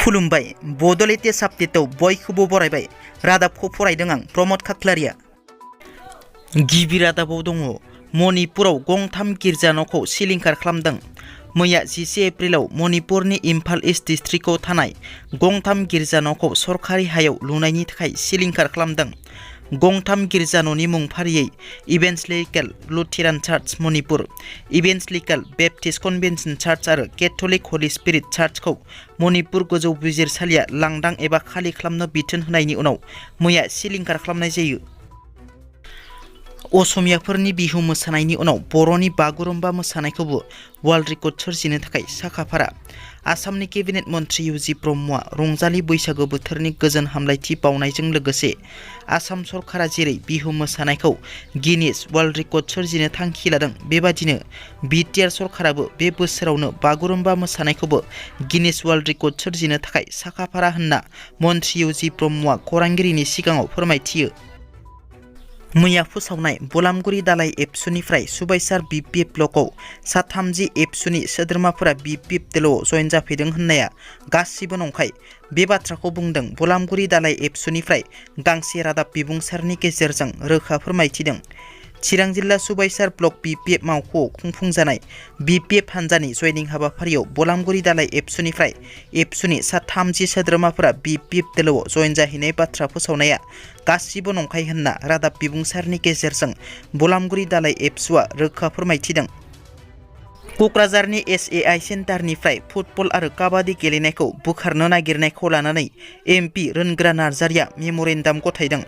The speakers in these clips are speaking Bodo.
खुलुमबाय बड' लेटेस्ट आपडेटआव बयखौबो बरायबाय। रादाबखौ फरायदों आं प्रमद खाख्लारिया। गिबि रादाबाव दङ मणिपुराव गंथाम गिर्जा न'खौ सिलिंखार खालामदों। मैया 11 एप्रिलाव मणिपुरनि इम्फाल ईस्ट डिस्ट्रिक्टआव थानाय गंथाम गिर्जा न'खौ सरकारि हायाव लुनायनि थाखाय सिलिंखार खालामदों। गंथाम गिर्जा न'नि मुं फारियै evangelical Lutheran church Manipur, evangelical Baptist convention church आरो केथलिक हलि स्पिरिट चार्चखौ मणिपुर गोजौ बिजिरसालिया लांदां एबा खालि खालामनो बिथोन होनायनि उनाव मैया सिलिंखार खालामनाय जायो। असमियाफोरनि बिहु मोसानायनि उनाव बर'नि बागुरुम्बा मोसानायखौबो वर्ल्ड रेकर्ड सोरजिनो थाखाय साखाफारा। आसामनि केबिनेट मन्थ्रि इउ ब्रह्मआ रंजालि बैसागु बोथोरनि गोजोन हामलायथि बावनायजों लोगोसे आसाम सरकारा जेरै बिहु मोसानायखौ गिनिस वर्ल्ड रेकर्ड सोरजिनो थांखि लादों, बेबादिनो बिटिआर सरकाराबो बे बोसोरावनो बागुरुम्बा मोसानायखौबो गिनिस वर्ल्ड रेकर्ड सोरजिनो थाखाय साखाफारा होनना मन्थ्रि इउ ब्रह्मआ खौरांगिरिनि सिगाङाव फोरमायथियो। मैया फोसावनाय बलामगुरि दालाइ एबसुनिफ्राय सुबाइसार बिपिएफ ब्लकआव सा 30 एबसुनि सोद्रोमाफोरा बिपिएफ दोलोआव जयेन जाफैदों होननाया गासिबो नंखाय। बे बाथ्राखौ बुंदों बलामगुरि दालाइ एबसुनिफ्राय गांसे रादाब बिबुंसारनि गेजेरजों रोखा फोरमायथिदों। चिरां जिल्ला सुबाइसार ब्लक बिपिएफ मावख'आव खुंफुंजानाय बिपिएफ हान्जानि जयनिं हाबाफारियाव बलामगुरि दालाइ एबसुनिफ्राय एबसुनि सा 30 सोद्रोमाफोरा बिपिएफ दोलोआव जयेन जाहैनाय बाथ्रा फोसावनाया गासिबो नंखाय होनना रादाब बिबुंसारनि गेजेरजों बलामगुरि दालाइ एबसुआ रोखा फोरमायथिदों। क'क्राझारनि एसएआइ सेन्टारनिफ्राय फुटबल आरो काबादि गेलेनायखौ बोखारनो नागिरनायखौ लानानै एमपि रोनग्रा नार्जारिया मेम'रेन्डाम गथायदों।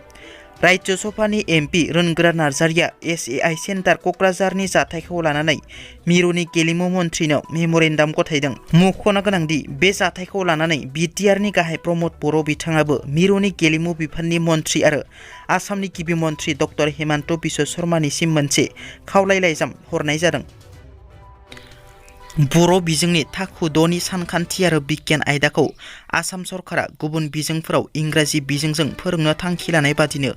राज्य सभानि एमपि रोनग्रा नार्जारिया एसएआइ सेन्टार क'क्राझारनि जाथायखौ लानानै मिरुनि गेलेमु मन्थ्रिनो मेम'रेन्डाम गथायदों। मख'नो गोनांदि बे जाथायखौ लानानै बिटिआरनि गाहाय प्रमद बर' बिथाङाबो मिरुनि गेलेमु बिफाननि मन्थ्रि आरो आसामनि गिबि मन्थ्रि डक्टर हेमन्त बिश्व शर्मानिसिम मोनसे खावलाय लाइजाम हरनाय जादों। बर' बिजोंनि थाखो 6नि सानखान्थि आरो बिगियान आयदाखौ आसाम सरकारा गुबुन बिजोंफोराव इंराजि बिजोंजों फोरोंनो थांखि लानाय बादिनो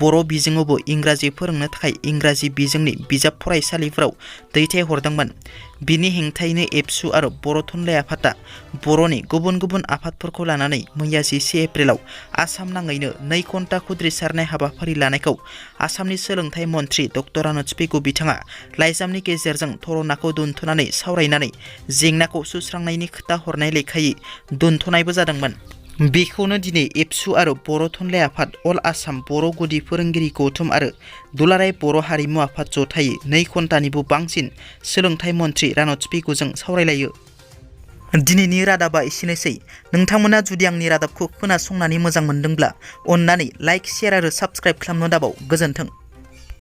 बर' बिजोङावबो इंराजि फोरोंनो थाखाय इंराजि बिजोंनि बिजाब फरायसालिफोराव दैथायहरदोंमोन। बिनि हेंथायैनो एबसु आरो बर' थुनलाइ आफादा बर'नि गुबुन गुबुन आफादफोरखौ लानानै मैया 11 एप्रिलाव आसाम नाङैनो 2 घन्टा खुद्रिसारनाय हाबाफारि लानायखौ आसामनि सोलोंथाइ मन्थ्रि डक्टर आनुज पेगु बिथाङा लाइजामनि गेजेरजों धरनाखौ दोनथ'नानै सावरायनानै जेंनाखौ सुस्रांनायनि खोथा हरनाय लेखायै दोनथ'नायबो जादोंमोन। बेखौनो दिनै एबसु आरो बर' थुनलाइ आफाद अल आसाम बर' गुदि फोरोंगिरि गौथुम आरो दुलाराय बर' हारिमु आफाद जथायै 2 घन्टानिबो बांसिन सोलोंथाइ मन्थ्रि आनुज पेगुजों सावरायलायो। दिनैनि रादाबा एसेनोसै। नोंथांमोना जुदि आंनि रादाबखौ खोनासंनानै मोजां मोनदोंब्ला अन्नानै लाइक, शेयार आरो साबस्क्राइब खालामनो दाबाव। गोजोन्थों।